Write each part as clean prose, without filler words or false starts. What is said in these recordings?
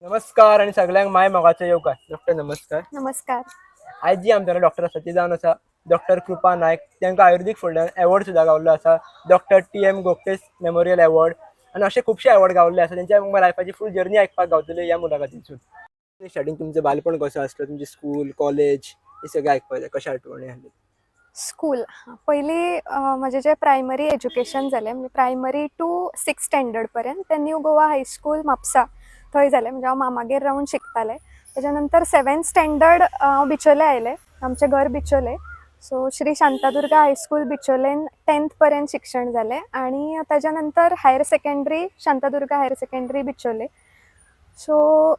नमस्कार आणि सगळ्यांक माय मोगाचो येवकार. डॉक्टर नमस्कार. नमस्कार. आयज जी आमच्या डॉक्टर आसा ती जावन आसा डॉक्टर कृपा नायक. तांकां आयुर्वेदीक फुडल्यान एवॉर्ड सुद्दां गावल्लो आसा, डॉक्टर टी.एम. गोपटेस मेमोरियल एवॉर्ड आनी अशे खुबशे एवॉर्ड गावल्ले आसा. तेंच्या आमकां लायफाची फूल जर्नी आयकपाक गावतली ह्या मुलाखतींतसून. स्टार्टींग तुमचें बालपण कसो आसलो, तुमची स्कूल, कॉलेज, हे सगळें आयकपाक जाय. कशें आठवणी आसली? स्कूल पयलीं, म्हजें जें प्रायमरी एज्युकेशन जालें, म्हणजे प्रायमरी टू सिक्स स्टँडर्ड पर्यंत, तें न्यू गोवा हायस्कूल, म्हापसा थंय जालें. म्हणजे हांव मामागेर रावन शिकतालें. तेच्या नंतर सेवन्थ स्टँडर्ड हांव बिचोले आयलें. आमचें घर बिचोले. सो श्री शांतादुर्गा हायस्कूल, बिचोलेन टेंथ पर्यंत शिक्षण जालें आनी ताच्या नंतर higher secondary Shantadurga higher secondary, Bicholim. So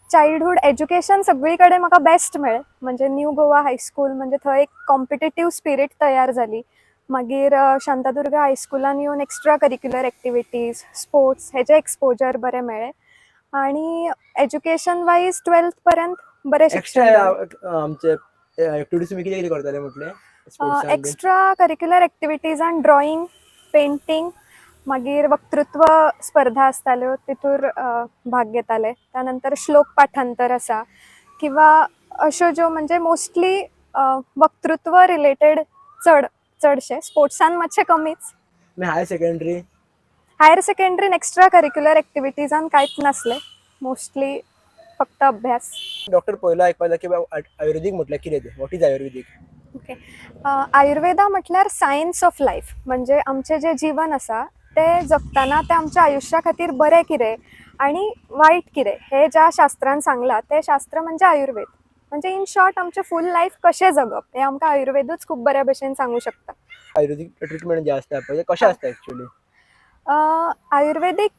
childhood education सगळी कडेन म्हाका बेस्ट मेळ्ळें. म्हणजे न्यू गोवा हायस्कूल म्हणजे थंय एक कॉम्पिटेटीव स्पिरीट तयार जाली. मागीर शांतादुर्गा हायस्कुलान येवन एक्स्ट्रा करिक्युलर एक्टिविटीज, स्पोर्ट्स हेजें एक्सपोजर बरें मेळ्ळें आनी एज्युकेशन वायज ट्वेल्थ पर्यंत बरें शिक्षण एक्स्ट्रा जालें. आमचे एक्टिविटीज तुमी कितें कितें करताले म्हटलें स्पोर्ट्सान बीन? एक्स्ट्रा करिक्युलर एक्टिविटीजान ड्रॉइंग, पेंटींग, मागीर वक्तृत्व स्पर्धा आसताल्यो, तितूर भाग घेताले. त्यानंतर श्लोक पाठांतर आसा किंवा अश्यो ज्यो, म्हणजे मोस्टली वक्तृत्व रिलेटेड चड चडशे. स्पोर्ट्सान मातशें कमीच. मागीर हायर सेकंडरी? हायर सेकंडरीन एक्स्ट्रा करिक्युलर एक्टिविटीजान कांयच नासलें, मोस्टली फक्त अभ्यास. डॉक्टर, पयलो आयकपाक जाय की बाबा आयुर्वेदीक म्हटल्यार कितें तें. What is Ayurvedic? Okay, Ayurveda म्हटल्यार सायन्स ऑफ लायफ. म्हणजे आमचें जें जीवन आसा तें जगतना तें आमच्या आयुश्या खातीर बरें कितें आनी वायट कितें हें ज्या शास्त्रान सांगलां तें शास्त्र म्हणजे आयुर्वेद. म्हणजे इन शॉर्ट, आमचें फूल लायफ कशें जगप हें आमकां आयुर्वेदूच खूब बऱ्या भशेन सांगूं शकता. आयुर्वेदीक ट्रिटमेंट जे आसता पळय, ते कशें आसता एक्चुअली? आयुर्वेदीक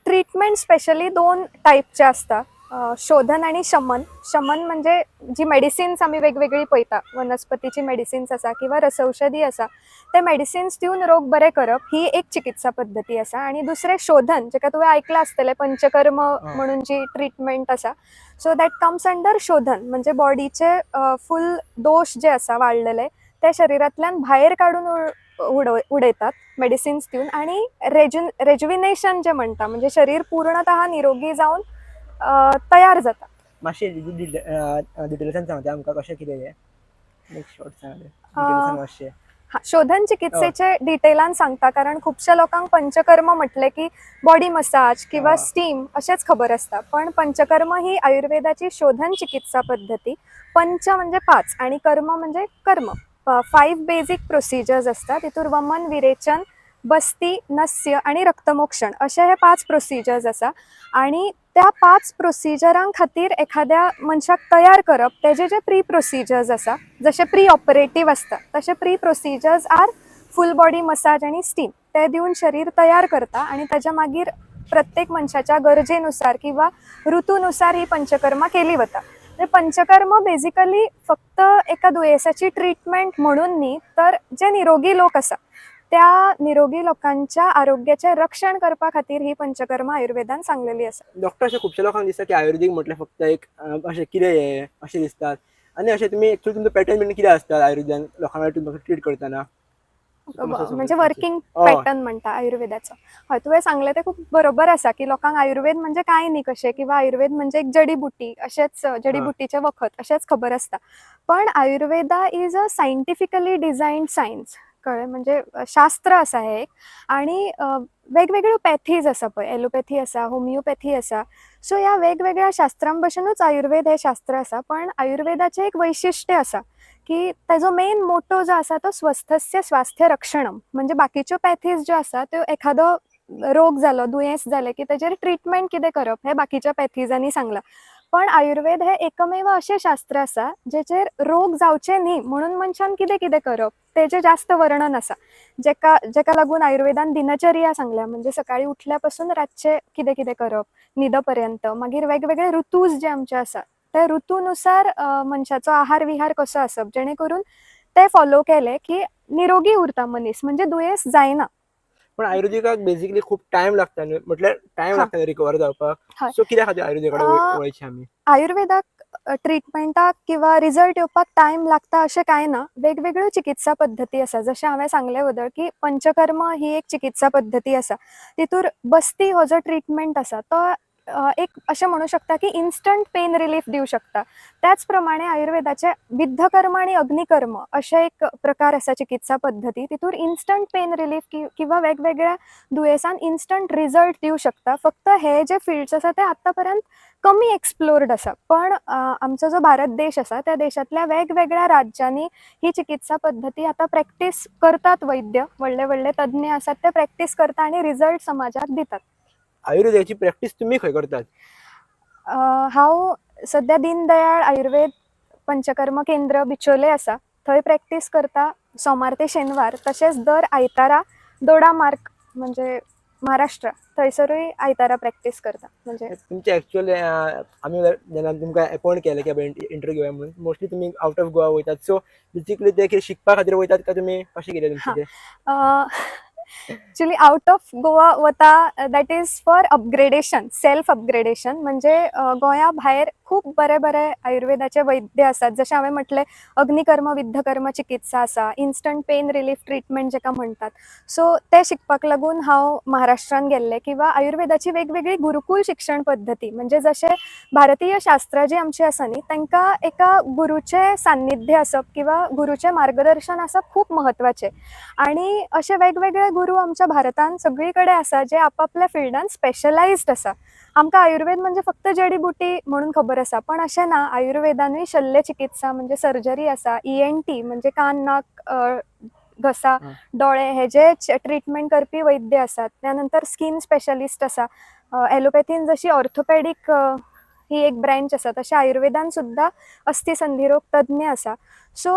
ट्रिटमेंट स्पेशली दोन टायपचे आसता, शोधन आनी शमन. शमन म्हणजे जी मेडिसिन्स आमी वेगवेगळी पळयता, वनस्पतीची मेडिसिन्स आसा किंवा रसौषधी आसा, ते मेडिसिन्स दिवन रोग बरे करप ही एक चिकित्सा पद्दती आसा. आनी दुसरें शोधन, जेका तुवें आयकलां आसतलें, पंचकर्म म्हणून जी ट्रिटमेंट आसा, सो that comes under शोधन. म्हणजे बॉडीचे फूल दोश जे आसा वाडलेले ते शरिरांतल्यान भायर काडून उडयतात मेडिसिन्स दिवन आणि रेज्युविनेशन जे म्हणटा, म्हणजे शरीर पूर्णतः निरोगी जावन तयार जाता. मातशें डिटेल्सान सांगता आमकां कशें कितें हें? एक शॉर्ट सांगलें डिटेल्सान मातशें. हा, शोधन चिकित्सेचे डिटेलान सांगता, कारण खुबश्या लोकांक पंचकर्म म्हटलें की बॉडी मसाज किंवा स्टीम अशेंच खबर आसता. पण पंचकर्म ही आयुर्वेदाची शोधन चिकित्सा पद्दती. पंच म्हणजे पाच आणि कर्म म्हणजे कर्म. फाईव्ह बेसिक प्रोसिजर्स असतात. तितूर वमन, विरेचन, बस्ती, नस्य आणि रक्तमोक्षण अशे हे पाच प्रोसिजर्स आसा आणि त्या पाच प्रोसिजरां खातीर एखाद्या मनशाक तयार करप, तेजे जे प्री प्रोसिजर्स आसा, जशे प्री ऑपरेटीव आसता तशे pre procedures are full body massage आणि स्टीम. ते दिवन शरीर तयार करता आणि ताच्या मागीर प्रत्येक मनशाच्या गरजेनुसार किंवा ऋतूनुसार ही पंचकर्मा केली वता. म्हणजे पंचकर्म बेजिकली फक्त एका दुयेंसाची ट्रिटमेंट म्हणून न्ही, तर जे निरोगी लोक आसा त्या निरोगी लोकांच्या आरोग्याचें रक्षण करपा खातीर ही पंचकर्मा आयुर्वेदान सांगलेली आसा. डॉक्टर, अशें खुबश्या लोकांक दिसता की आयुर्वेदीक म्हटल्यार फक्त एक अशें कितें हें अशें दिसतात. आनी अशें तुमी एक्चुअली तुमचो पॅटर्न बीन कितें आसता आयुर्वेदान लोकांक तुमकां ट्रीट करतना? म्हणजे वर्किंग पॅटर्न म्हणटा आयुर्वेदाचो? हय, तुवें सांगलें तें खूब बरोबर आसा की लोकांक आयुर्वेद म्हणजे कांय न्ही कशें किंवा आयुर्वेद म्हणजे एक जडीबुटी अशेंच, जडीबुटीचें वखद अशेंच खबर आसता. पण Ayurveda is a scientifically designed science, कळ्ळें? म्हणजे शास्त्र आसा हें एक. आणि वेगवेगळ्यो पॅथीज आसा पळय, एलोपॅथी आसा, होमिओपॅथी आसा, सो ह्या वेगवेगळ्या शास्त्रां भशेनूच आयुर्वेद हें शास्त्र आसा. पण आयुर्वेदाचें एक वैशिश्ट्य आसा की ताजो मेन मोटो जो आसा तो स्वस्थस्य स्वास्थ्य रक्षणम. म्हणजे बाकीच्यो पॅथीज ज्यो आसा त्यो एखादो रोग जालो, दुयेंस जालें की ताजेर ट्रिटमेंट कितें करप हें बाकीच्या पॅथीजांनी सांगलां. पण आयुर्वेद हें एकमेव अशें शास्त्र आसा जेचेर रोग जावचे न्ही म्हणून मनशान कितें कितें करप तेजें जास्त वर्णन आसा. जेका लागून आयुर्वेदान दिनचर्या सांगल्या, म्हणजे सकाळी उठल्या पासून रातचें कितें कितें करप न्हिदपर्यंत. मागीर वेगवेगळे ऋतूज जे आमचे आसा त्या ऋतूनुसार मनशाचो आहार विहार कसो आसप, जेणे करून ते फॉलो केले की निरोगी उरता मनीस, म्हणजे दुयेंस जायना. पण आयुर्वेदिकाक बेसिकली खूब टायम लागता न्हू, म्हटल्यार टायम लागता रिकवर जावपाक. सो कित्या खातीर आयुर्वेदा कडेन वळचें आमी? आयुर्वेदाक ट्रिटमेंटाक किंवा रिजल्ट येवपाक टायम लागता अशें कांय ना. वेगवेगळ्यो चिकित्सा पद्दती आसा. जशें हांवें सांगलें वदळ की पंचकर्म ही एक चिकित्सा पद्दती आसा. तितूर बस्ती हो जो ट्रिटमेंट आसा तो एक अशें म्हणू शकता की इन्स्टंट पेन रिलीफ दिवं शकता. त्याच प्रमाणे आयुर्वेदाचे विद्धकर्म आनी अग्निकर्म अशे एक प्रकार आसा चिकित्सा पद्दती, तितूर इन्स्टंट पेन रिलीफ किंवा वेगवेगळ्या दुयेंसान इन्स्टंट रिजल्ट दिवं शकता. फक्त हे जे फिल्ड्स आसा ते आतां पर्यंत कमी एक्सप्लोर्ड आसा, पण आमचो जो भारत देश आसा त्या देशांतल्या वेगवेगळ्या राज्यांनी ही चिकित्सा पद्दती आतां प्रॅक्टीस करतात. वैद्य व्हडले व्हडले तज्ञ आसात ते प्रॅक्टीस करता आनी रिजल्ट समाजाक दितात. आयुर्वेदाची प्रॅक्टीस तुमी खंय करतात? हांव सद्या दीनदयाळ आयुर्वेद पंचकर्म केंद्र बिचोले आसा थंय प्रॅक्टीस करता सोमार ते शेनवार, तशेंच दर आयतारा दोडा मार्ग म्हणजे महाराष्ट्र थंयसरूय आयतारा प्रॅक्टीस करता म्हणजे. तुमचे एक्चुअली आमी जेन्ना तुमकां अपॉयंट केलें की इंटरव्यू घेवया म्हणून, मोस्टली तुमी आवट ऑफ गोवा वयतात, सो बेसिकली ते कितें शिकपा खातीर वयतात काय तुमी कशें कितें तुमचें तें? एक्चुली आउट ऑफ गोवा वता that is for upgradation, self upgradation. म्हणजे गोंया भायर खूब बरे बरे आयुर्वेदाचे वैद्य आसात, जशें हांवें म्हटलें अग्निकर्म विद्धकर्म चिकित्सा आसा, इन्स्टंट पेन रिलीफ ट्रिटमेंट जेका म्हणटात, सो ते शिकपाक लागून हांव महाराष्ट्रान गेल्लें. किंवा आयुर्वेदाची वेगवेगळी गुरुकूल शिक्षण पद्दती, म्हणजे जशें भारतीय शास्त्रां जी आमची आसा न्ही, तांकां एका गुरूचें सान्निध्य आसप किंवा गुरूचें मार्गदर्शन आसप खूब म्हत्वाचें. आनी अशे वेगवेगळे गुरू आमच्या भारतान सगळी कडेन आसा जे आपापल्या फिल्डान स्पेशलायज्ड आसा. आमकां आयुर्वेद म्हणजे फक्त जडी बुटी म्हणून खबर आसा, पण अशें ना. आयुर्वेदानूय शल्य चिकित्सा म्हणजे सर्जरी आसा, ENT म्हणजे कान नाक घसा दोळे हेजे ट्रिटमेंट करपी वैद्य आसात, त्या नंतर स्कीन स्पेशलिस्ट आसा. एलोपॅथीन जशी ऑर्थोपॅडीक ही एक ब्रँच आसा, तशें आयुर्वेदान सुद्दां अस्थी संधिरोग तज्ञ आसा. सो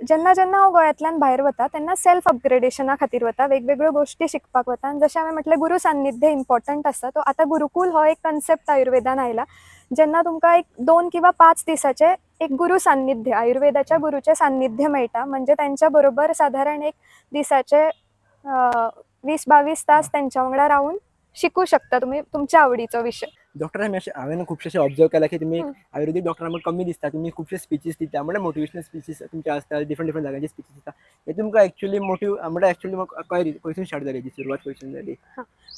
जेन्ना जेन्ना हांव गोंयांतल्यान भायर वता तेन्ना सेल्फ अपग्रेडेशना खातीर वता, वेगवेगळ्यो गोश्टी शिकपाक वता. आनी जशें हांवें म्हटलें गुरू सान्निध्य इम्पॉर्टंट आसता, तो आतां गुरुकूल हो एक कन्सेप्ट आयुर्वेदान आयला, जेन्ना तुमकां एक 2 किंवा 5 दिसाचें एक गुरू सान्निध्य, आयुर्वेदाच्या गुरूचें सान्निध्य मेळटा. म्हणजे तेंच्या बरोबर सादारण एक दिसाचे 20-22 तास तेंच्या वांगडा रावून शिकू शकता तुमी तुमच्या आवडीचो विशय. डॉक्टर, आमी अशें हांवें खुबशे अशें ऑब्जर्व केलां की तुमी आयुर्वेदीक डॉक्टरां कमी दिसता, तुमी खुबशे स्पिचीस दिता, म्हणल्यार मोटिवेशनल स्पिचीस तुमचे आसता, डिफरंट डिफरंट जाग्यांचे स्पिचीस दिता. हे तुमकां एक्चुअली मोटिव म्हणल्यार एक्चुअली खंयसून स्टार्ट जाली, सुरवात खंयसून जाली?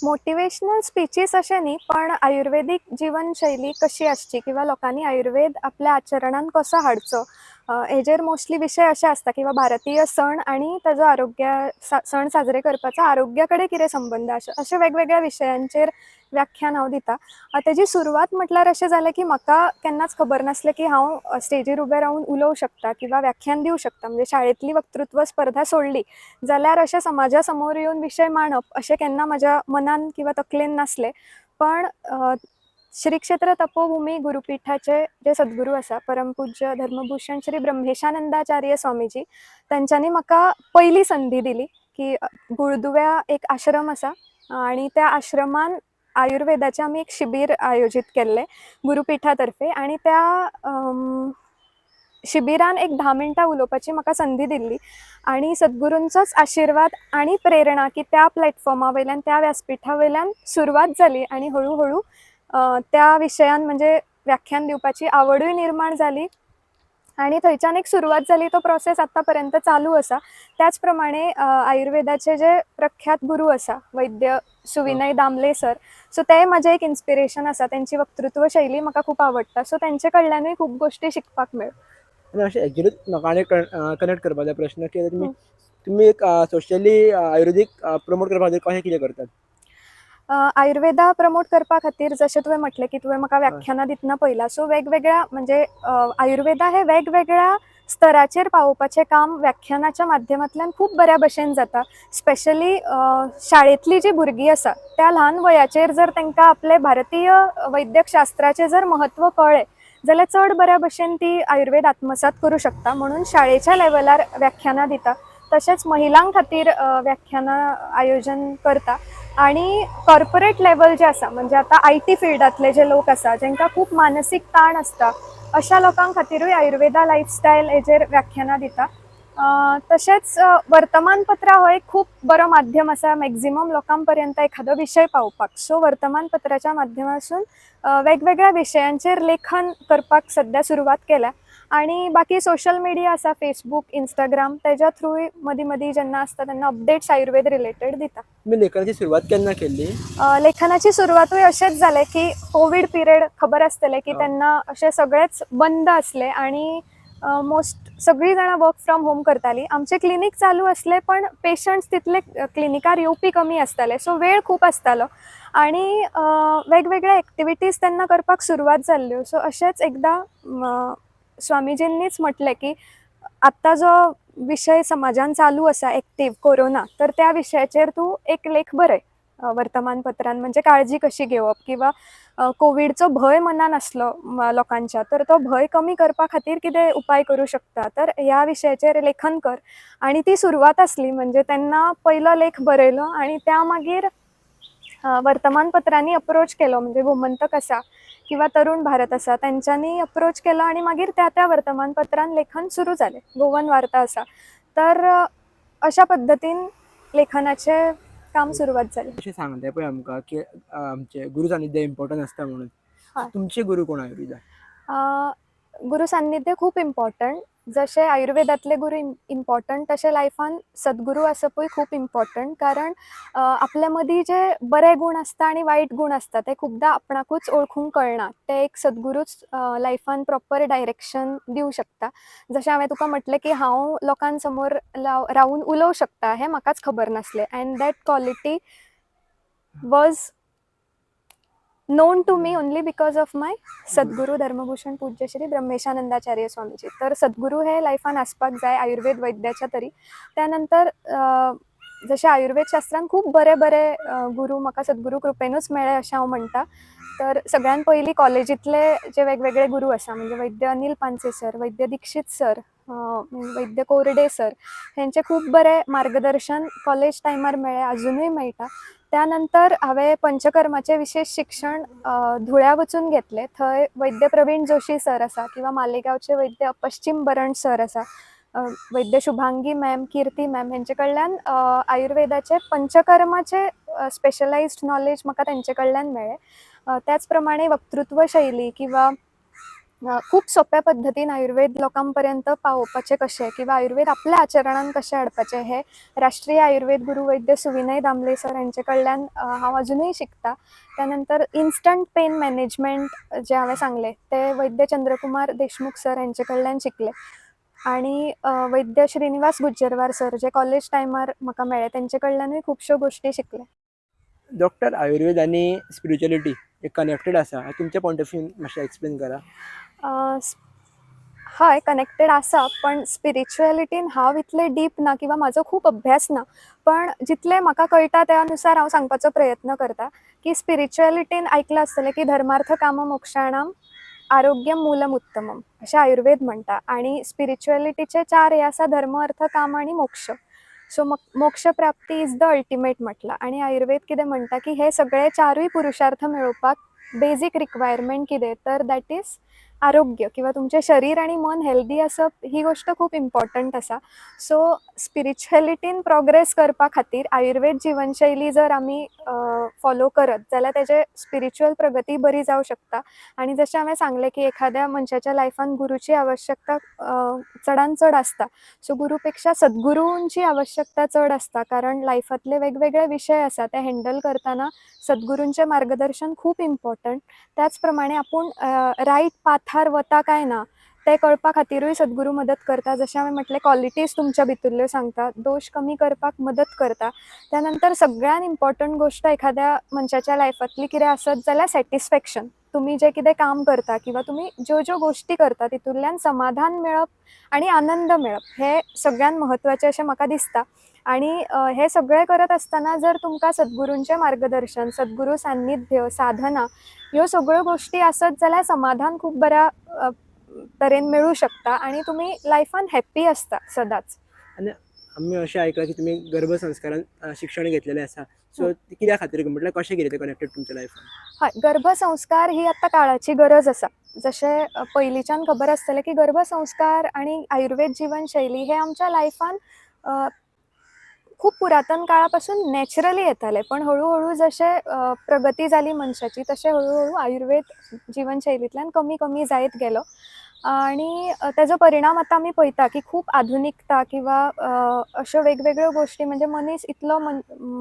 मोटिवेशनल स्पिचीस अशें न्ही, पण आयुर्वेदीक जिवनशैली कशी आसची किंवा लोकांनी आयुर्वेद आपल्या आचरणान कसो हाडचो हेजेर मोस्टली विशय अशे आसता. किंवा भारतीय सण आनी ताजो आरोग्य, सण साजरे करपाचो आरोग्या कडेन कितें संबंद आसा, अशे वेगवेगळ्या विशयांचेर व्याख्यान हांव दिता. तेजी सुरवात म्हटल्यार अशें जालें की म्हाका केन्नाच खबर नासलें की हांव स्टेजीर उबें रावन उलोवं शकता किंवा व्याख्यान दिवं शकता. म्हणजे शाळेंतली वक्तृत्व स्पर्धा सोडली जाल्यार अशें समाजा समोर येवन विशय मांडप अशें केन्ना म्हज्या मनान किंवा तकलेन नासलें. पण श्री क्षेत्र तपोभूमी गुरुपीठाचे जे सद्गुरू आसा परमपूज्य धर्मभूषण श्री ब्रह्मेशानंदाचार्य स्वामीजी, तांच्यांनी म्हाका पयली संदी दिली की गुळदुव्या एक आश्रम आसा आनी त्या आश्रमान आयुर्वेदाचें आमी एक शिबीर आयोजीत केल्लें गुरुपीठा तर्फे, आनी त्या शिबिरान एक 10 मिनटां उलोवपाची म्हाका संदी दिल्ली. आनी सद्गुरूंचोच आशिर्वाद आनी प्रेरणा की त्या प्लॅटफॉर्मा वयल्यान, त्या व्यासपिठा वयल्यान सुरवात जाली आनी हळू हळू त्या विशयान म्हणजे व्याख्यान दिवपाची आवडूय निर्माण जाली आनी थंयच्यान एक सुरवात जाली. तो प्रोसेस आतां पर्यंत चालू आसा. त्याच प्रमाणे आयुर्वेदाचे जे प्रख्यात गुरू आसा वैद्य सुविनय दामले सर, सो ते म्हाजें एक इन्स्पिरेशन आसा. तेंची वक्तृत्व शैली म्हाका खूब आवडटा, सो तेंचे कडल्यानूय खूब गोश्टी शिकपाक मेळ्ळ्यो. आनी अशें एक्चुअली म्हाका आनी कनेक्ट करपाक जाय प्रश्न की तुमी एक सोशली आयुर्वेदीक प्रमोट करपा खातीर कशें कितें करतात? आयुर्वेदा प्रमोट करपा खातीर जशें तुवें म्हटलें की तुवें म्हाका व्याख्यानां दितना पळयला, सो वेगवेगळ्या म्हणजे आयुर्वेदा हे वेगवेगळ्या स्तराचेर पावोवपाचें काम व्याख्यानाच्या माध्यमांतल्यान खूब बऱ्या भशेन जाता. स्पेशली शाळेंतली जी भुरगीं आसा त्या ल्हान वयाचेर जर तांकां आपलें भारतीय वैद्यकशास्त्राचें जर म्हत्व कळ्ळें जाल्यार चड बऱ्या भशेन ती आयुर्वेद आत्मसात करूं शकता. म्हणून शाळेच्या लेवलार व्याख्यानां दिता, तशेंच महिलां खातीर व्याख्यानां आयोजन करता. आनी कॉर्पोरेट लेवल जे आसा म्हणजे आतां IT फिल्डांतले जे लोक आसा जेंकां खूब मानसीक ताण आसता अशा लोकां खातीरूय आयुर्वेदा लायफस्टायल हेजेर व्याख्यानां दिता. तशेंच वर्तमानपत्रां हो एक खूब बरो माध्यम आसा मॅक्झिमम लोकां पर्यंत एखादो विशय पावोवपाक. सो वर्तमानपत्राच्या माध्यमासून वेगवेगळ्या विशयांचेर लेखन करपाक सद्या सुरवात केल्या. आनी बाकी सोशल मिडिया आसा, फेसबूक, इंस्टाग्राम, तेज्या थ्रूय मदीं मदीं जेन्ना आसता तेन्ना अपडेट्स आयुर्वेद रिलेटेड दिता. तुमी लेखनाची सुरवात केन्ना केल्ली? लेखनाची सुरवातूय अशेंच जालें की कोवीड पिरियड खबर आसतलें की तेन्ना अशें सगळेंच बंद आसलें आनी मोस्ट सगळीं जाणां वर्क फ्रॉम होम करतालीं. आमचें क्लिनीक चालू आसलें पण पेशंट्स तितले क्लिनिकार येवपी कमी आसताले, सो वेळ खूब आसतालो आनी वेगवेगळे एक्टिविटीज तेन्ना करपाक सुरवात जाल्ल्यो. सो अशेंच एकदां स्वामीजींनीच म्हटलें की आत्तां जो विशय समाजान चालू आसा एक्टीव कोरोना, तर त्या विशयाचेर तूं एक लेख बरय वर्तमानपत्रान, म्हणजे काळजी कशी घेवप किंवा कोविडचो भंय मनान आसलो लोकांच्या, तर तो भंय कमी करपा खातीर कितें उपाय करूं शकता, तर ह्या विशयाचेर लेखन कर. आनी ती सुरवात आसली, म्हणजे तेन्ना पयलो लेख बरयलो आनी त्या मागीर वर्तमानपत्रांनी अप्रोच केलो, म्हणजे गोमंतक आसा किंवा तरुण भारत आसा, तेंच्यांनी अप्रोच केलो आनी मागीर त्या त्या वर्तमानपत्रान लेखन सुरू जालें. गोवन वार्ता आसा, तर अशा पद्दतीन लेखनाचें काम सुरवात जालें. अशें सांगलें पळय आमकां की आमचे गुरू सानिध्य इम्पॉर्टंट आसता म्हणून. तुमचे गुरू कोण आयुर्वेदा? गुरू सान्निध्य खूब इम्पॉर्टंट. जशें आयुर्वेदांतले गुरू इम्पॉर्टंट, तशें लायफान सद्गुरू आसपूय खूब इम्पॉर्टंट, कारण आपल्या मदीं जे बरे गूण आसता आनी वायट गूण आसता ते खुबदां आपणाकूच ओळखूंक कळना, ते एक सद्गुरूच लायफान प्रॉपर डायरेक्शन दिवं शकता. जशें हांवें तुका म्हटलें की हांव लोकां समोर रावून उलोवं शकता हें म्हाकाच खबर नासलें, and that quality was known to me only because of my Sadguru Dharmabhushan Pujya Shri Brahmeshanandacharya Swamiji. तर सद्गुरू हे लायफान आसपाक जाय आयुर्वेद वैद्याच्या तरी. त्यानंतर जशें आयुर्वेद शास्त्रान खूब बरे बरे गुरू म्हाका सद्गुरू कृपेनूच मेळ्ळे अशें हांव म्हणटा. तर सगळ्यान पयलीं कॉलेजींतले जे वेगवेगळे गुरू आसा, म्हणजे वैद्य अनील पानसे सर, वैद्य दीक्षीत सर, वैद्य कोरडे सर, हेंचें खूब बरें मार्गदर्शन कॉलेज टायमार मेळ्ळें, आजुनूय मेळटा. त्यानंतर हांवें पंचकर्माचें विशेश शिक्षण धुळ्या वचून घेतलें. थंय वैद्य प्रवीण जोशी सर आसा किंवा मालेगांवचे वैद्य पश्चीम बरण सर आसा, वैद्य शुभांगी मॅम, किर्ती मॅम, हेंचे कडल्यान आयुर्वेदाचें पंचकर्माचें स्पेशलायज्ड नॉलेज म्हाका तेंचे कडल्यान मेळ्ळें. त्याच प्रमाणे वक्तृत्व शैली किंवा खूब सोंप्या पद्दतीन आयुर्वेद लोकां पर्यंत पावोवपाचें कशें किंवा आयुर्वेद आपल्या आचरणान कशें हाडपाचें हें राष्ट्रीय आयुर्वेद गुरू वैद्य सुविनय दामले सर हांचे कडल्यान हांव अजुनूय शिकता. त्यानंतर इन्स्टंट पेन मॅनेजमेंट जें हांवें सांगलें तें वैद्य चंद्रकुमार देशमुख सर हांचे कडल्यान शिकलें. आनी वैद्य श्रीनिवास गुज्जरवार सर जे कॉलेज टायमार म्हाका मेळ्ळे तेंचे कडल्यानूय खुबश्यो गोश्टी शिकलें. डॉक्टर, आयुर्वेद आनी स्पिरिच्युअलिटी हे कनेक्टेड आसा, तुमच्या पॉयंट ऑफ व्यू मातशें एक्सप्लेन करा. हय, कनेक्टेड आसा, पण स्पिरिच्युअलिटीन हांव इतलें डीप ना किंवा म्हाजो खूब अभ्यास ना, पण जितलें म्हाका कळटा त्या अनुसार हांव सांगपाचो प्रयत्न करता की स्पिरिच्युअलिटीन आयकलां आसतलें की धर्मार्थ काम मोक्षाणाम आरोग्यम मूलम उत्तमम अशें आयुर्वेद म्हणटा. आनी स्पिरिच्युअलिटीचे चार हे आसा, धर्म, अर्थ, काम आनी मोक्ष. सो मोक्ष प्राप्ती is the ultimate म्हटलां. आनी आयुर्वेद कितें म्हणटा की हे सगळे चारूय पुरुषार्थ मेळोवपाक बेजीक रिक्वायरमेंट कितें, तर that is आरोग्य किंवा तुमचें शरीर आनी मन हेल्दी आसप ही गोश्ट खूब इम्पॉर्टंट आसा. सो स्पिरिच्युअलिटीन प्रोग्रेस करपा खातीर आयुर्वेद जिवनशैली जर आमी फॉलो करत जाल्यार तेजे स्पिरिच्युअल प्रगती बरी जावं शकता. आनी जशें हांवें सांगलें की एखाद्या मनशाच्या लायफान गुरूची आवश्यकता चडान चड आसता, सो गुरू पेक्षा सद्गुरूंची आवश्यकता चड आसता, कारण लायफांतले वेगवेगळे विशय आसा ते हँडल करतना सद्गुरूंचें मार्गदर्शन खूब इम्पॉर्टंट. त्याच प्रमाणे आपूण रायट पाथार वता काय ना तें कळपा खातिरूय सद्गुरू मदत करता. जशें हांवें म्हटलें, क्वॉलिटीज तुमच्या भितरल्यो सांगता, दोश कमी करपाक मदत करता. त्यानंतर सगळ्यान इम्पॉर्टंट गोश्ट एखाद्या मनशाच्या लायफांतली कितें आसत जाल्यार सॅटिस्फॅक्शन. तुमी जें कितें काम करता किंवा तुमी ज्यो ज्यो गोश्टी करता तितूंतल्यान समाधान मेळप आनी आनंद मेळप हें सगळ्यान म्हत्वाचें अशें म्हाका दिसता. आनी हें सगळें करत आसतना जर तुमकां सद्गुरूंचें मार्गदर्शन, सद्गुरू सान्निध्य, साधना ह्यो सगळ्यो गोश्टी आसत जाल्यार समाधान खूब बऱ्या तरेन मेळूं शकता आनी तुमी लायफान हॅप्पी आसता सदांच. आनी आमी अशें आयकलां की तुमी गर्भसंस्कारान शिक्षण घेतलेलें आसा, सो कित्या खातीर, म्हटल्यार कशें कितें तें कनेक्टेड तुमच्या लायफान? हय, गर्भसंस्कार ही आतां काळाची गरज आसा. जशें पयलींच्यान खबर आसतलें की गर्भसंस्कार आनी आयुर्वेद जिवनशैली हे आमच्या लायफान खूब पुरातन काळा पासून नॅचरली येताले, पण हळू हळू जशें प्रगती जाली मनशाची तशें हळू हळू आयुर्वेद जिवनशैलींतल्यान कमी कमी जायत गेलो. आणि ताजो परिणाम आतां आमी पळयता की खूब आधुनिकता किंवा अश्यो वेगवेगळ्यो गोश्टी, म्हणजे मनीस इतलो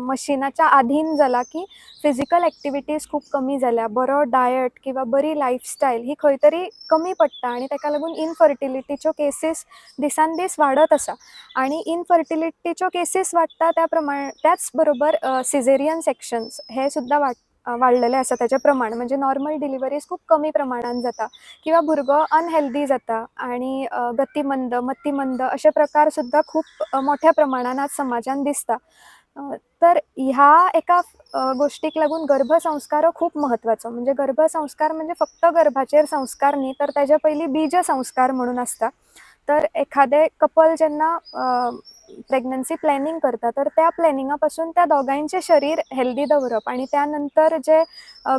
मशिनाच्या आधीन जाला की फिजिकल एक्टिविटीज खूब कमी जाल्या, बरो डायट किंवा बरी लायफस्टायल ही खंय तरी कमी पडटा आनी ताका लागून इनफर्टिलिटीच्यो केसीस दिसान दीस वाडत आसा. आनी इनफर्टिलिटीच्यो केसीस वाडटा त्या प्रमाण त्याच बरोबर सिजेरियन सेक्शन्स हे सुद्दां वाडलेले आसा ताजे प्रमाण, म्हणजे नॉर्मल डिलिवरीज खूब कमी प्रमाणान जाता किंवा भुरगो अनहेल्दी जाता आनी गतिमंद, मतिमंद अशे प्रकार सुद्दां खूब मोठ्या प्रमाणान आज समाजान दिसता. तर ह्या एका गोश्टीक लागून गर्भसंस्कार हो खूब म्हत्वाचो. म्हणजे गर्भसंस्कार म्हणजे फक्त गर्भाचेर संस्कार न्ही, तर ताज्या पयलीं बीज संस्कार म्हणून आसता. तर एखादें कपल जेन्ना प्रेग्नन्सी प्लॅनिंग करता तर त्या प्लॅनिंगा पासून त्या दोगांयचें शरीर हेल्दी दवरप आनी त्या नंतर जे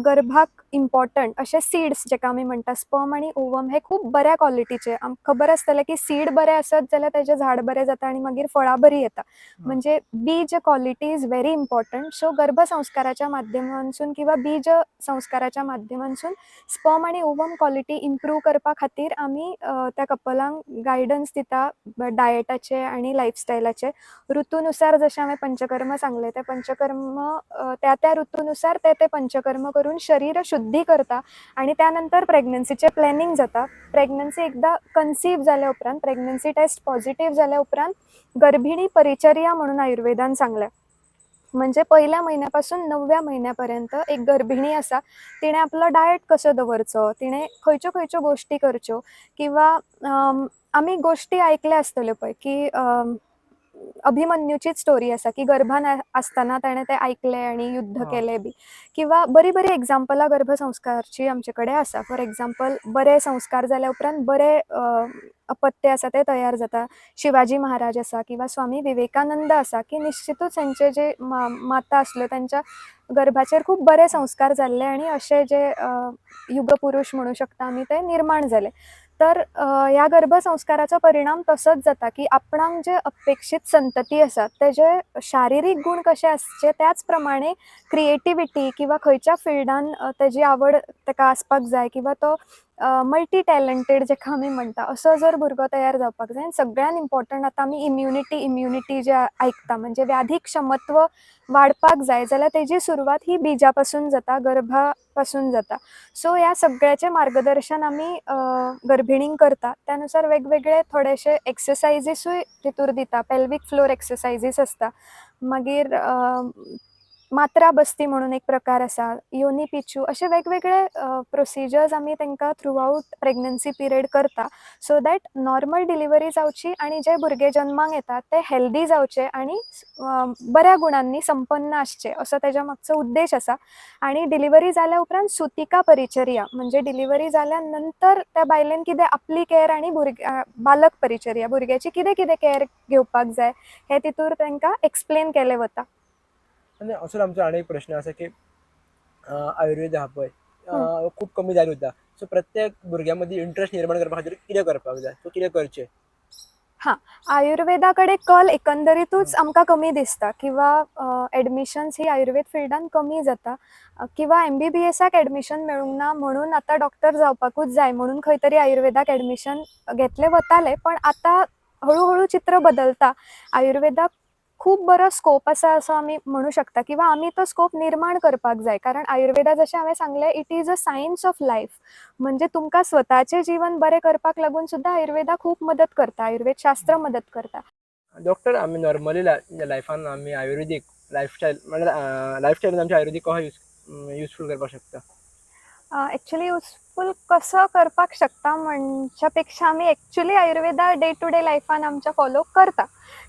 गर्भाक इम्पॉर्टंट अशे सिड्स जेका आमी म्हणटा स्पर्म आनी ओवम हे खूब बऱ्या क्वॉलिटीचे. खबर आसतलें की सीड बरें आसत जाल्यार तेजें झाड बरें जाता आनी मागीर फळां बरीं येता. म्हणजे बीज quality is very important. So गर्भसंस्काराच्या माध्यमांसून किंवा बीज संस्काराच्या माध्यमांसून स्पर्म आनी ओवम क्वॉलिटी इम्प्रूव करपा खातीर आमी त्या कपलांक गायडन्स दिता डायटाचे आनी लायफस्टायलाचे. ऋतूनुसार जशें हांवें पंचकर्म सांगलें, तें पंचकर्म त्या त्या ऋतूनुसार ते ते पंचकर्म करून शरीर शुद्धी करता आनी त्या नंतर प्रेग्नन्सीचें प्लॅनिंग जाता. प्रेग्नन्सी एकदां कन्सीव जाल्या उपरांत, प्रेग्नन्सी टेस्ट पॉझिटीव जाल्या उपरांत गर्भिणी परिचर्या म्हणून आयुर्वेदान सांगल्या. म्हणजे पयल्या म्हयन्या पासून 9व्या म्हयन्या पर्यंत एक गर्भिणी आसा तिणें आपलो डायट कसो दवरचो, तिणें खंयच्यो खंयच्यो गोश्टी करच्यो किंवा आमी गोश्टी आयकल्या आसतल्यो पळय की अभिमन्यूचीच स्टोरी आसा की गर्भान आसतना ताणें तें आयकलें आनी युद्ध केलें बी, किंवा बरीं बरीं एग्जाम्पलां गर्भसंस्कारची आमचे कडेन आसा. फॉर एग्जाम्पल, बरे संस्कार जाल्या उपरांत बरे अपत्य आसा ते तयार जाता. शिवाजी महाराज आसा किंवा स्वामी विवेकानंद आसा की निश्चितूच हेंचे जे माता आसल्यो तांच्या गर्भाचेर खूब बरे संस्कार जाल्ले आनी अशे जे युगपुरूश म्हणू शकता आमी ते निर्माण जाले. तर ह्या गर्भसंस्काराचो परिणाम तसोच जाता की आपणाक जे अपेक्षीत संतती आसा तेजे शारिरीक गूण कशे आसचे त्याच प्रमाणे क्रिएटिविटी किंवा खंयच्या फिल्डान तेजी आवड ताका आसपाक जाय किंवा तो मल्टी टॅलंटेड जेका आमी म्हणटा असो जर भुरगो तयार जावपाक जाय. आनी सगळ्यान इम्पॉर्टंट आतां आमी इम्युनिटी जे आयकता, म्हणजे व्याधी क्षमत्व वाडपाक जाय जाल्यार तेजी सुरवात ही बिजा पासून जाता, गर्भा पासून जाता. सो ह्या सगळ्याचें मार्गदर्शन आमी गर्भिणींक करता. त्यानुसार वेगवेगळे थोडेशे एक्सरसायजीसूय तितूर दिता. पेल्वीक फ्लोर एक्सरसायजीस आसता, मागीर मात्रा बस्ती म्हणून एक प्रकार आसा, योनी पिचू, अशे वेगवेगळे प्रोसिजर्स आमी तांकां थ्रू आउट प्रेग्नन्सी पिरियड करता सो that normal delivery जावची आनी जे भुरगे जन्माक येतात ते हेल्दी जावचे आनी बऱ्या गुणांनी संपन्न आसचे असो तेज्या मागचो उद्देश आसा. आनी डिलिव्हरी जाल्या उपरांत सुतिका परिचर्या, म्हणजे डिलिव्हरी जाल्या नंतर त्या बायलेन कितें आपली कॅर आनी बालक परिचर्या, भुरग्याची कितें कितें कॅर घेवपाक जाय हें तितूर तांकां एक्सप्लेन केलें वता. आनी असो आमचो आनी एक प्रश्न आसा की आयुर्वेद आहा पळय खूब कमी जायत वता, सो प्रत्येक भुरग्यां मदीं इंट्रस्ट निर्माण करपा खातीर कितें करपाक जाय, सो कितें करचें? आयुर्वेदा कडेन कल एकंदरीतूच आमकां कमी दिसता किंवा एडमिशन्स ही आयुर्वेद फिल्डान कमी जाता किंवा एमबीबीएसाक एडमिशन मेळूंक ना म्हणून आतां डॉक्टर जावपाकूच जाय म्हणून खंय तरी आयुर्वेदाक एडमिशन घेतलें वतालें, पण आतां हळू हळू चित्र बदलता. आयुर्वेदाक खूब बरो स्कोप आसा असो आमी म्हणू शकता किंवा आमी तो स्कोप निर्माण करपाक जाय, कारण आयुर्वेदा जशें हांवें सांगलें, it is a science of life. म्हणजे तुमकां स्वताचें जीवन बरें करपाक लागून सुद्दां आयुर्वेदा खूब मदत करता, आयुर्वेद शास्त्र मदत करता. डॉक्टर, आमी नॉर्मली लायफान आमी आयुर्वेदीक लायफस्टायल म्हणल्यार लायफस्टायलान आमच्या आयुर्वेदीक कसो युजफूल करपाक शकता? एक्चुली युजफूल कसो करपाक शकता म्हणच्या पेक्षा आमी actually Ayurveda day to day लायफान आमच्या फॉलो करता,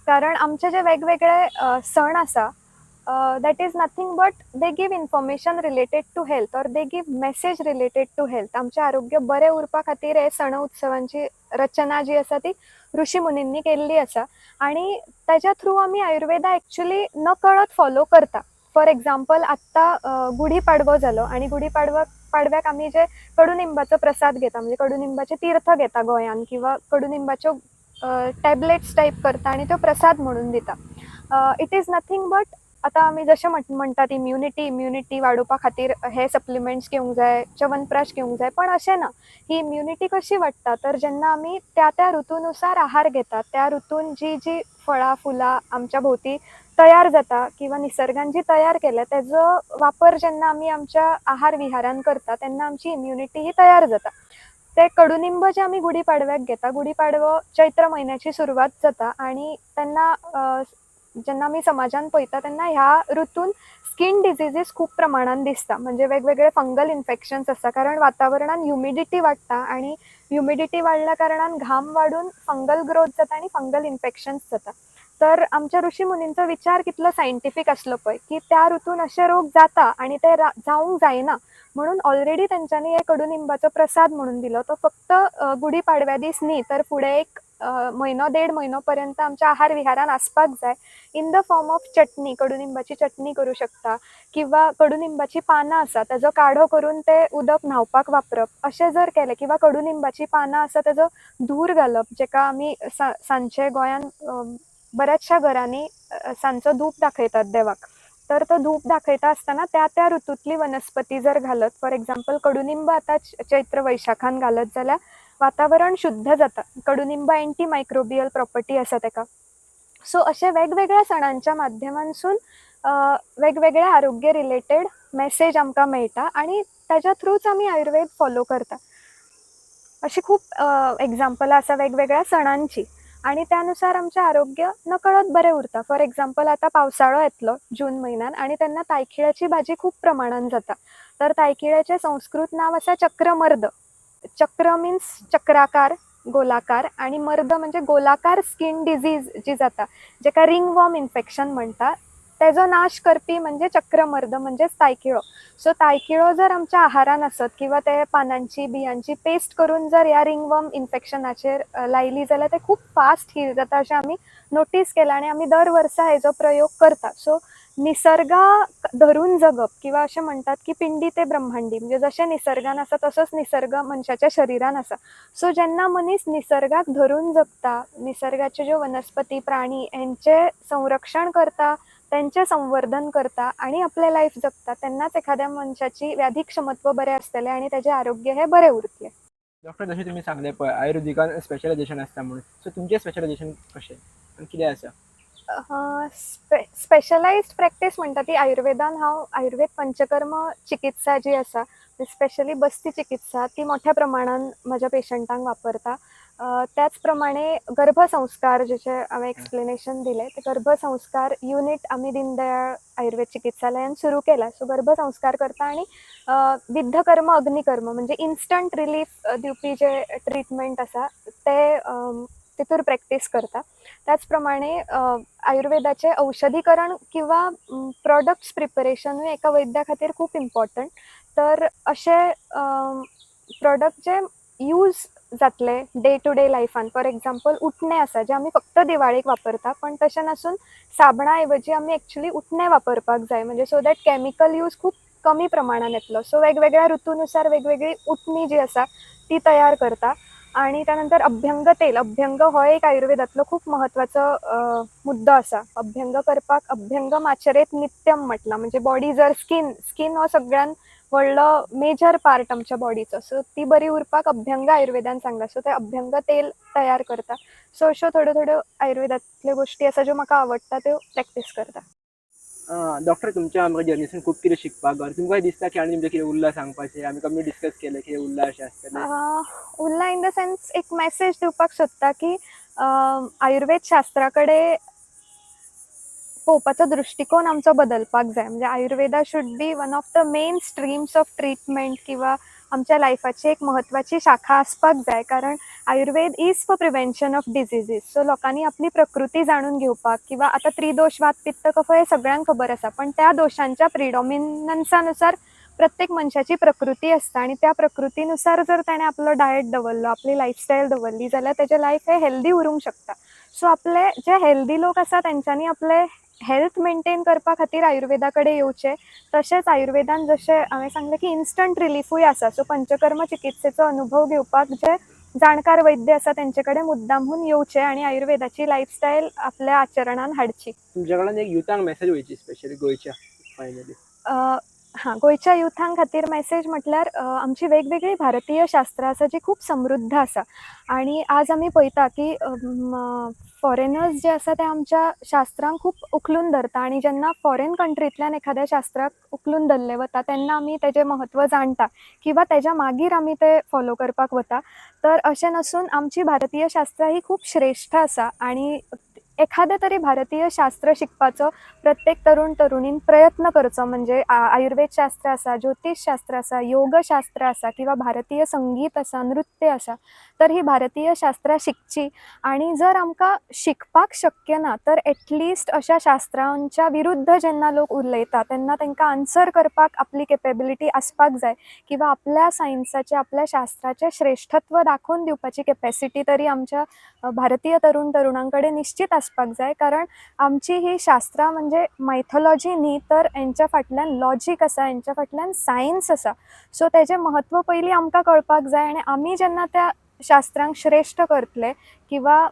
कारण आमचे जे वेगवेगळे सण आसा, that is nothing but they give information related to health or they give message related to health. आमचें आरोग्य बरें उरपा खातीर हे सण उत्सवांची रचना जी आसा ती ऋषी मुनींनी केल्ली आसा आनी ताच्या थ्रू आमी आयुर्वेदा एक्चुली नकळत फॉलो करता. फॉर एग्जाम्पल, आत्तां गुढी पाडवो जालो आनी गुढी पाडव्याक आमी जे कडुनिंबाचो प्रसाद घेता, म्हणजे कडुनिंबाचें तीर्थ घेता गोंयान किंवा कडुनिंबाच्यो टॅबलेट्स टायप करता आनी त्यो प्रसाद म्हणून दिता. It is nothing but आतां आमी जशें म्हणटात इम्युनिटी वाडोवपा खातीर हे सप्लिमेंट्स घेवंक जाय, च्यवनप्राश घेवंक जाय, पण अशें ना. ही इम्युनिटी कशी वाडटा तर जेन्ना आमी त्या त्या ऋतूनुसार आहार घेतात, त्या ऋतून जी जी फळां फुलां आमच्या भोंवती तयार जाता किंवा निसर्गान जी तयार केल्या तेजो वापर जेन्ना आमी आमच्या आहार विहारान करता तेन्ना आमची इम्युनिटी ही तयार जाता. ते कडुनिंब जे आमी गुडी पाडव्याक घेता, गुडी पाडवो चैत्र म्हयन्याची सुरवात जाता आनी तेन्ना जेन्ना आमी समाजान पळयता तेन्ना ह्या ऋतून स्कीन डिजिजीस खूब प्रमाणान दिसता, म्हणजे वेगवेगळे फंगल इन्फेक्शन्स आसता, कारण वातावरणान ह्युमिडिटी वाडटा आनी ह्युमिडिटी वाडल्या कारणान घाम वाडून फंगल ग्रोथ जाता आनी फंगल इन्फेक्शन्स जाता. तर आमच्या ऋषी मुनींचो विचार कितलो सायंटिफीक आसलो पळय की त्या ऋतून अशे रोग जाता आनी ते जावंक जायना म्हणून ऑलरेडी तेंच्यांनी हे कडुनिंबाचो प्रसाद म्हणून दिलो. तो फक्त गुडी पाडव्या दीस न्ही तर फुडें एक म्हयनो देड म्हयनो पर्यंत आमच्या आहार विहारान आसपाक जाय, इन the form of चटणी. कडुनिंबाची चटणी करूं शकता किंवा कडुनिंबाची पानां आसा ताजो काढो करून ते उदक न्हावपाक वापरप, अशें जर केलें, किंवा कडुनिंबाची पानां आसा ताजो धूर घालप, जेका आमी सांजचे गोंयान बऱ्याचशा घरांनी सांजचो धूप दाखयतात देवाक, तर तो धूप दाखयता आसतना त्या त्या ऋतूंतली वनस्पती जर घालत, फॉर एग्जाम्पल कडुनिंब आतां चैत्र वैशाखान घालत जाल्यार वातावरण शुद्ध जाता. कडुनिंब एंटी मायक्रोबियल प्रॉपर्टी आसा तेका. सो अशे वेगवेगळ्या सणांच्या माध्यमांसून वेगवेगळे आरोग्य रिलेटेड मॅसेज आमकां मेळटा आनी ताच्या थ्रूच आमी आयुर्वेद फॉलो करता. अशी खूब एग्जाम्पलां आसा वेगवेगळ्या सणांची आनी त्यानुसार आमचें आरोग्य नकळत बरें उरता. फॉर एग्जाम्पल आतां पावसाळो येतलो जून म्हयन्यान आनी तेन्ना तायखिळ्याची भाजी खूब प्रमाणान जाता. तर तायखिळ्याचें संस्कृत नांव आसा चक्रमर्द. चक्र मिन्स चक्राकार, गोलाकार, आनी मर्द म्हणजे गोलाकार स्कीन डिजीज जी जाता, जेका रिंगवॉर्म इन्फेक्शन म्हणटा, तेजो नाश करपी म्हणजे चक्रमर्द म्हणजेच तायखिळो. सो तायखिळो जर आमच्या आहारान आसत किंवा ते पानांची बियांची पेस्ट करून जर ह्या रिंगवर्म इन्फेक्शनाचेर लायली जाल्यार ते खूब फास्ट हील जाता अशें आमी नोटीस केलां आनी आमी दर वर्सा हेजो प्रयोग करता. सो निसर्गा धरून जगप किंवा अशें म्हणटात की पिंडी ते ब्रह्मांडी, म्हणजे जशें निसर्गान आसा तसोच निसर्ग मनशाच्या शरिरान आसा. सो जेन्ना मनीस निसर्गाक धरून जगता, निसर्गाच्यो ज्यो वनस्पती प्राणी हेंचें संरक्षण करता, तेंचें संवर्धन करता आनी आपलें लायफ जगता, तेन्नाच एखाद्या मनशाची व्याधीक्षमत्व बरें आसतलें आनी तेजें आरोग्य हें बरें उरतलें. डॉक्टर, जशें तुमी सांगलें पळय आयुर्वेदिकान स्पेशलायझेशन आसता म्हणून, सो तुमचें स्पेशलायझेशन कशें आनी कितें आसा? स्पेशलायज्ड प्रॅक्टीस म्हणटा ती आयुर्वेदान हांव आयुर्वेद पंचकर्म चिकित्सा जी आसा, स्पेशली बस्ती चिकित्सा, ती मोठ्या प्रमाणान म्हज्या पेशंटांक वापरता. त्याच प्रमाणे गर्भसंस्कार जेचे हांवें एक्सप्लेनेशन दिलें, ते गर्भसंस्कार युनीट आमी दीनदयाळ आयुर्वेद चिकित्सालयान सुरू केला. सो गर्भसंस्कार करता आनी विद्धकर्म अग्निकर्म म्हणजे इन्स्टंट रिलीफ दिवपी जे ट्रिटमेंट आसा ते तितूर प्रॅक्टीस करता. त्याच प्रमाणे आयुर्वेदाचें औषधीकरण किंवा प्रॉडक्ट्स प्रिपरेशनूय एका वैद्या खातीर खूब इम्पॉर्टंट. तर अशे प्रॉडक्ट जे यूज जातले डे टू डे लायफान, फॉर एग्जाम्पल उटणें आसा जें आमी फक्त दिवाळेक वापरता, पण तशें नासून साबणा ऐवजी आमी एक्चुली उटणें वापरपाक जाय, म्हणजे सो that chemical use खूब कमी प्रमाणान येतलो. सो वेगवेगळ्या ऋतूनुसार वेगवेगळी उटणी जी आसा ती तयार करता. आणि त्यानंतर अभ्यंग तेल, अभ्यंग हो एक आयुर्वेदातलो खूब म्हत्वाचो मुद्दो आसा. अभ्यंग करपाक अभ्यंग माचरेत नित्यम म्हटलां, म्हणजे बॉडी जर स्कीन हो सगळ्यान व्हडलो मेजर पार्ट आमच्या बॉडीचो, सो ती बरी उरपाक अभ्यंग आयुर्वेदान सांगला. सो ते अभ्यंग तेल तयार करता. सो अश्यो थोड्यो थोड्यो आयुर्वेदांतल्यो गोश्टी आसा ज्यो म्हाका आवडटा, त्यो प्रॅक्टीस करता. डॉक्टर, तुमच्या आमकां जर्नीसून खूब कितें शिकपाक गावलें. तुमकां दिसता की आनी तुमचें कितें उरलां सांगपाचें? आमी कमी डिस्कस केलें, कितें उरलां अशें आसतलें? उरलां इन the sense एक मॅसेज दिवपाक सोदता की आयुर्वेद शास्त्रा कडेन पळोवपाचो दृश्टिकोन आमचो बदलपाक जाय. म्हणजे Ayurveda should be one of the main streams of treatment किंवा आमच्या लायफाची एक म्हत्वाची शाखा आसपाक जाय, कारण Ayurveda is for prevention of diseases. So लोकांनी आपली प्रकृती जाणून घेवपाक, किंवा आतां त्रिदोश वात पित्त कफ हे सगळ्यांक खबर आसा, पण त्या दोशांच्या प्रिडॉमिनन्सानुसार प्रत्येक मनशाची प्रकृती आसता आनी त्या प्रकृतीनुसार जर ताणें आपलो डायट दवरलो, आपली लायफस्टायल दवरली जाल्यार तेजें लायफ हें हेल्दी उरूंक शकता. सो आपले जे हेल्दी लोक आसा तेंच्यांनी आपले हेल्थ मेंटेन करपा खातीर आयुर्वेदा कडेन येवचें. तशेंच आयुर्वेदान जशें हांवें सांगलें की इन्स्टंट रिलीफूय आसा, सो पंचकर्म चिकित्सेचो अनुभव घेवपाक जे जाणकार वैद्य आसा तेंचे कडेन मुद्दामहून येवचें आनी आयुर्वेदाची लायफस्टायल आपल्या आचरणान हाडची. तुमच्या कडल्यान एक युथांक मेसेज वयची, स्पेशली गोंयच्या, फायनली. हां, गोंयच्या युथां खातीर मॅसेज म्हटल्यार आमची वेगवेगळी भारतीय शास्त्रां आसा जी खूब समृद्ध आसा आनी आज आमी पळयता की फॉरेनर्स जे आसा ते आमच्या शास्त्रांक खूब उखलून धरता आनी जेन्ना फॉरेन कंट्रींतल्यान एखाद्या शास्त्राक उखलून धरलें वता तेन्ना आमी तेजें म्हत्व जाणटा किंवा तेज्या मागीर आमी तें फॉलो करपाक वता. तर अशें नासून आमची भारतीय शास्त्रां ही खूब श्रेश्ठ आसा आनी एखादें तरी भारतीय शास्त्र शिकपाचो प्रत्येक तरुण तरुणीन प्रयत्न करचो. म्हणजे आयुर्वेद शास्त्र आसा, ज्योतिश शास्त्र आसा, योगशास्त्र आसा किंवा भारतीय संगीत आसा, नृत्य आसा, तर ही भारतीय शास्त्रां शिकची आनी जर आमकां शिकपाक शक्य ना तर एटलिस्ट अशा शास्त्रांच्या विरुद्ध जेन्ना लोक उलयता तेन्ना तांकां आन्सर करपाक आपली केपेबिलिटी आसपाक जाय किंवा आपल्या सायन्साचें, आपल्या शास्त्राचें श्रेश्ठत्व दाखोवन दिवपाची केपेसिटी तरी आमच्या भारतीय तरुण तरुणां कडेन निश्चित आसपाक जाय. कारण आमची ही शास्त्रां म्हणजे मायथोलॉजी न्ही, तर हेंच्या फाटल्यान लॉजीक आसा, हेंच्या फाटल्यान सायन्स आसा. सो तेजें म्हत्व पयलीं आमकां कळपाक जाय आनी आमी जेन्ना त्या शास्त्रांक श्रेश्ठ करतले किंवा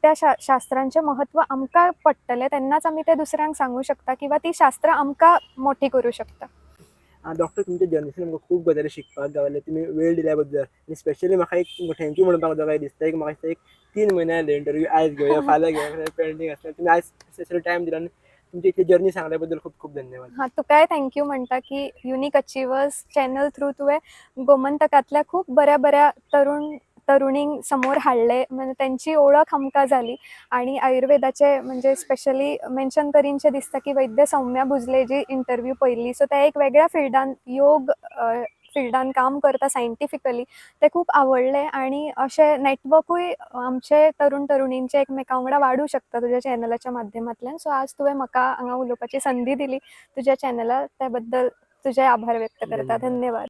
त्या शास्त्रांचें म्हत्व आमकां पडटलें तेन्नाच आमी तें दुसऱ्यांक सांगूं शकता किंवा ती शास्त्रां आमकां मोठी करूं शकता. डॉक्टर, तुमच्या जर्नीसून आमकां खूब गजाली शिकपाक गावले, तुमी वेळ दिल्या बद्दल आनी स्पेशली म्हाका एक thank you म्हणपाक जाय दिसता. एक म्हाका दिसता एक 3 म्हयने जाले इंटरव्यू आयज घेवया, फाल्यां घेवया, पेंडींग आसता. तुमी आयज स्पेशली टायम दिला आनी तुमची इतली जर्नी सांगल्या बद्दल खूब खूब धन्यवाद. हां, तुकाय thank you म्हणटा की युनीक अचिवर्स चॅनल थ्रू तुवें गोमंतकांतल्या खूब बऱ्या बऱ्या तरुण तरुणींक समोर हाडले, म्हणजे तेंची ओळख आमकां जाली आनी आयुर्वेदाचे म्हणजे स्पेशली मेन्शन करीनशें दिसता की वैद्य सौम्या भुजले जी इंटरव्यू पळयल्ली, सो ते एक वेगळ्या फिल्डान, योग फिल्डान काम करता सायंटिफिकली, ते खूब आवडले आनी अशें नेटवर्कूय आमचे तरुण तरुणींचे एकमेकां वांगडा वाडूं शकता तुज्या चॅनलाच्या माध्यमांतल्यान. सो आज तुवें म्हाका हांगा उलोवपाची संदी दिली तुज्या चॅनलार, त्या बद्दल तुजे आभार व्यक्त करता. धन्यवाद. धन्यवाद.